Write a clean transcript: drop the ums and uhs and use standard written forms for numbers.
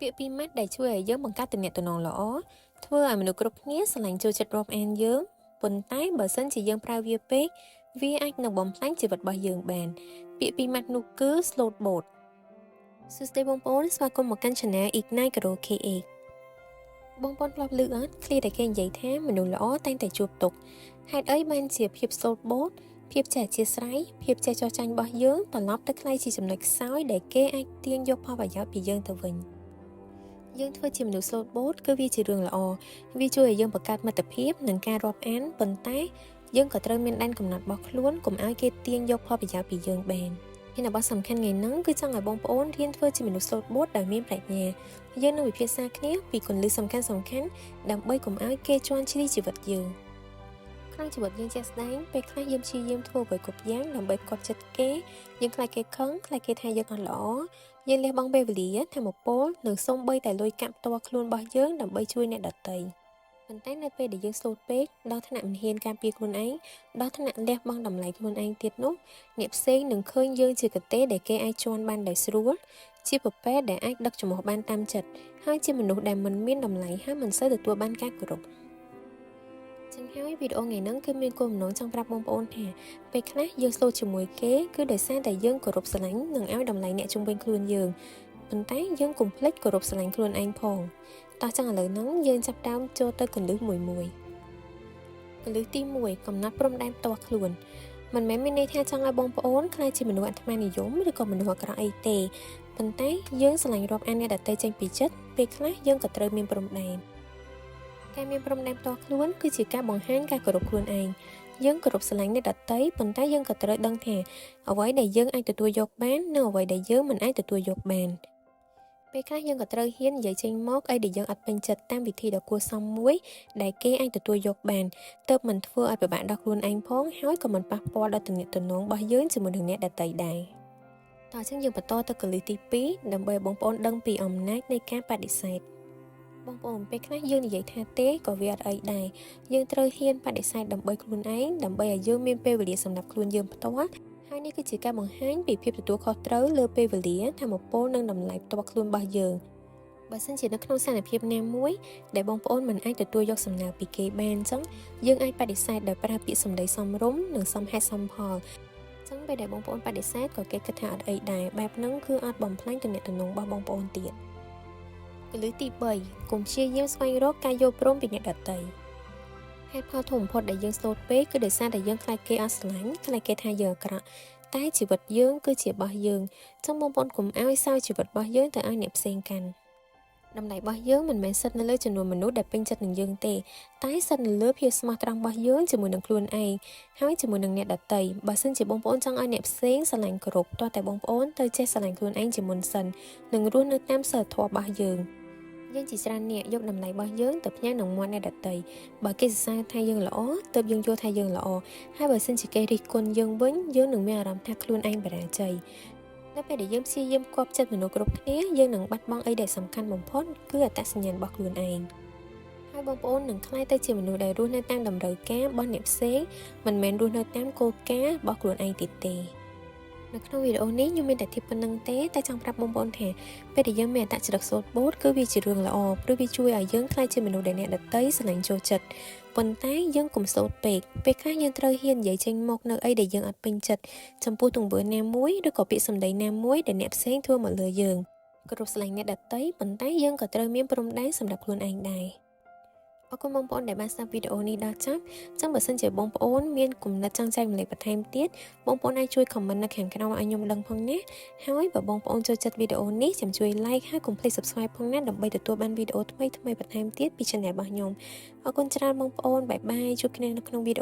ពាក្យពីរម៉ាត់ដែលជួយឲ្យយើងបង្កើតទំនាក់ទំនងល្អធ្វើឲ្យមនុស្សគ្រប់គ្នាស្រឡាញ់ចូលចិត្តរាប់អានយើងប៉ុន្តែបើសិនជាយើងប្រើវាពេកវាអាចនឹងបំផ្លាញជីវិតរបស់យើងបានពាក្យពីរម៉ាត់នោះគឺ ស្លូតបូត សួស្តីបងប្អូនស្វាគមន៍មកកាន់ Channel Ignite Grow KH បងប្អូនធ្លាប់ឮអត់ឃ្លាដែលគេនិយាយថាមនុស្សល្អតែងតែជួបទុក្ខហេតុអីបានជាភាពស្លូតបូតភាពចេះអធ្យាស្រ័យភាពចេះចោះចាញ់របស់យើងត្រឡប់ទៅក្លាយជាចំណុចខ្សោយដែលគេអាចទាញយកផលប្រយោជន៍ពីយើងទៅវិញយើងធ្វើជាមនុស្សស្លូតបូតគឺវាជារឿងល្អវាជួយឲ្យយើងបង្កើតមិត្តភាពនិងការរាប់អានប៉ុន្តែយើងក៏ត្រូវមានដែនកំណត់របស់ខ្លួនកុំឲ្យគេទាញយកផលប្រយោជន៍ពីយើងបានហើយរបស់សំខាន់ថ្ងៃហ្នឹងគឺចង់ឲ្យបងប្អូនរៀនធ្វើជាមនុស្សស្លូតបូតដោយមានប្រាជ្ញាយើងនឹងពិភាក្សាគ្នាពីគន្លឹះសំខាន់ៗដើម្បីកុំឲ្យគេជាន់ឈ្លីជីវិតយើងក្នុងជីវិតយើងជាក់ស្ដែងពេលខ្លះយើងព្យាយាមធ្វើអ្វីគ្រប់យ៉ាងដើម្បីផ្គាប់ចិត្តគេយើងខ្លាចគេខឹងខ្លាចគេថាយើងអត់ល្អយើងលះបង់ពេលវេលាថាមពលនិងសូម្បីតែលុយកាក់ផ្ទាល់ខ្លួនរបស់យើងដើម្បីជួយអ្នកដទៃប៉ុន្តែនៅពេលដែលយើងស្លូតពេកដល់ថ្នាក់មិនហ៊ានការពារខ្លួនឯងដល់ថ្នាក់លះបង់តម្លៃខ្លួនឯងទៀតនោះអ្នកផ្សេងនឹងឃើញយើងជាកតេដែលគេអាចជន់បានដោយស្រួលជាប្រភេទដែលអាចដឹកច្រមុះបានតាមចិត្តហើយជាមនុស្សដែលមិនមានតម្លៃហើយមិនសូវទទួលបានការគោរពចឹងហើយវីដេអូថ្ងៃហ្នឹងគឺមានគោលបំណងចង់ប្រាប់បងប្អូនថាពេលខ្លះយើងស្លូតជាមួយគេគឺដោយសារតែយើងគោរពស្រឡាញ់និងឲ្យតម្លៃអ្នកជុំវិញខ្លួនយើងប៉ុន្តែយើងកុំភ្លេចគោរពស្រឡាញ់ខ្លួនឯងផងតោះចឹងឥឡូវហ្នឹងយើងចាប់ផ្ដើមចូលទៅគន្លឹះមួយមួយគន្លឹះទី1កំណត់ព្រំដែនផ្ទាល់ខ្លួនមិនមែនមានន័យថាចង់ឲ្យបងប្អូនក្លាយជាមនុស្សអាត្មានិយមឬក៏មនុស្សអាក្រក់អីទេប៉ុន្តែយើងស្រឡាញ់រាប់អានអ្នកដទៃចេញពីចិត្តពេលខ្លះយើងក៏ត្រូវមានព្រំដែនការមានព្រំដែនផ្ទាល់ខ្លួនគឺជាការបង្ហាញការគោរពខ្លួនឯងយើងគោរពស្រឡាញ់អ្នកដទៃប៉ុន្តែយើងក៏ត្រូវដឹងថាអ្វីដែលយើងអាចទទួលយកបាននិងអ្វីដែលយើងមិនអាចទទួលយកបានពេលខ្លះយើងក៏ត្រូវហ៊ាននិយាយចេញមកអីដែលយើងអត់ពេញចិត្តតាមវិធីដ៏គួរសមមួយដែលគេអាចទទួលយកបានទើបមិនធ្វើឲ្យពិបាកដល់ខ្លួនឯងផងហើយក៏មិនប៉ះពាល់ដល់ទំនាក់ទំនងរបស់យើងជាមួយនឹងអ្នកដទៃដែរតោះអញ្ចឹងយើងបន្តទៅគន្លឹះទី2ដើម្បីឲ្យបងប្អូនដឹងពីអំណាចនៃការបដិសេធបងប្អូនពេលខ្លះយើងនិយាយថាទេក៏វាអត់អីដែរយើងត្រូវហ៊ានបដិសេធដើម្បីខ្លួនឯងដើម្បីឲ្យយើងមានពេលវេលាសម្រាប់ខ្លួនយើងផ្ទាល់ហើយនេះគឺជាការបង្ហាញពីភាពទទួលខុសត្រូវលើពេលវេលាថាមពលនិងតម្លៃផ្ទាល់ខ្លួនរបស់យើងបើសិនជានៅក្នុងស្ថានភាពណាមួយដែលបងប្អូនមិនអាចទទួលយកសំណើពីគេបានអញ្ចឹងយើងអាចបដិសេធដោយប្រើពាក្យសម្ដីសមរម្យនិងសមហេតុសមផលចឹងពេលដែលបងប្អូនបដិសេធក៏គេគិតថាអត់អីដែរបែបហ្នឹងគឺអត់បំផ្លាញទំនាក់ទំនងរបស់បងប្អូនទៀតគន្លឹះទី3កុំព្យាយាមស្វែងរកការយល់ព្រមពីអ្នកដទៃហេតុផលធំបំផុតដែលយើងស្លូតពេកគឺដោយសារតែយើងខ្លាចគេអត់ស្រឡាញ់ខ្លាចគេថាយើងអាក្រក់តែជីវិតយើងគឺជារបស់យើងចឹងបងប្អូនកុំឲ្យសោយជីវិតរបស់យើងទៅឲ្យអ្នកផ្សេងកាន់តម្លៃរបស់យើងមិនមែនស្ថិតនៅលើចំនួនមនុស្សដែលពេញចិត្តនឹងយើងទេតែស្ថិតនៅលើភាពស្មោះត្រង់របស់យើងជាមួយនឹងខ្លួនឯងហើយជាមួយនឹងអ្នកដទៃបើសិនជាបងប្អូនចង់ឲ្យអ្នកផ្សេងស្រឡាញ់គ្រប់តោះតែបងប្អូនទៅចេះស្រឡាញ់ខ្លួនឯងជាមុនសិននិងរស់នៅតាមសីលធម៌របស់យើងយើងជាច្រើនអ្នកយកតម្លៃរបស់យើងទៅផ្ញើនឹងមាត់អ្នកដទៃបើគេសរសើរថាយើងល្អទើបយើងយល់ថាយើងល្អហើយបើសិនជាគេរិះគន់យើងវិញយើងនឹងមានអារម្មណ៍ថាខ្លួនឯងបរាជ័យនៅពេលដែលយើងព្យាយាមគប់ចិត្តមនុស្សគ្រប់គ្នាយើងនឹងបាត់បង់អីដែលសំខាន់បំផុតគឺអត្តសញ្ញាណរបស់ខ្លួនឯងហើយបងប្អូននឹងក្លាយទៅជាមនុស្សដែលរស់នៅតាមតម្រូវការរបស់អ្នកផ្សេងមិនមែនរស់នៅតាមគោលការណ៍របស់ខ្លួនឯងទៀតទេនៅក្នុងវីដេអូនេះខ្ញុំមានតែ tip ប៉ុណ្ណឹងទេតែចង់ប្រាប់បងប្អូនថាពេលដែលយើងមានអត្តចរិតស្លូតបូតគឺវាជារឿងល្អព្រោះវាជួយឲ្យយើងក្លាយជាមនុស្សដែលអ្នកដទៃស្រឡាញ់ចូលចិត្តប៉ុន្តែយើងកុំស្លូតពេកពេលខ្លះយើងត្រូវហ៊ាននិយាយចេញមកនៅអីដែលយើងអត់ពេញចិត្តចំពោះទង្វើណាមួយឬក៏ពាក្យសម្ដីណាមួយដែលអ្នកផ្សេងធ្វើមកលើយើងគោរពស្រឡាញ់អ្នកដទៃប៉ុន្តែយើងក៏ត្រូវមានព្រំដែនសម្រាប់ខ្លួនឯងដែរអរគុណបងប្អូនដែលបានស្ដាប់វីដេអូនេះដល់ចប់ចឹងបើសិនជាបងប្អូនមានគំនិតចង់ចែករំលែកបន្ថែមទៀតបងប្អូនអាចជួយ comment នៅខាងក្រោមឲ្យខ្ញុំដឹងផងណាហើយបើបងប្អូនចូលចិត្តវីដេអូនេះចាំជួយ like ហើយកុំភ្លេច subscribe ផងណាដើម្បីទទួលបានវីដេអូថ្មីៗបន្ថែមទៀតពី channel របស់ខ្ញុំអរគុណច្រើនបងប្អូន bye bye ជួបគ្នានៅក្នុងវីដេអូ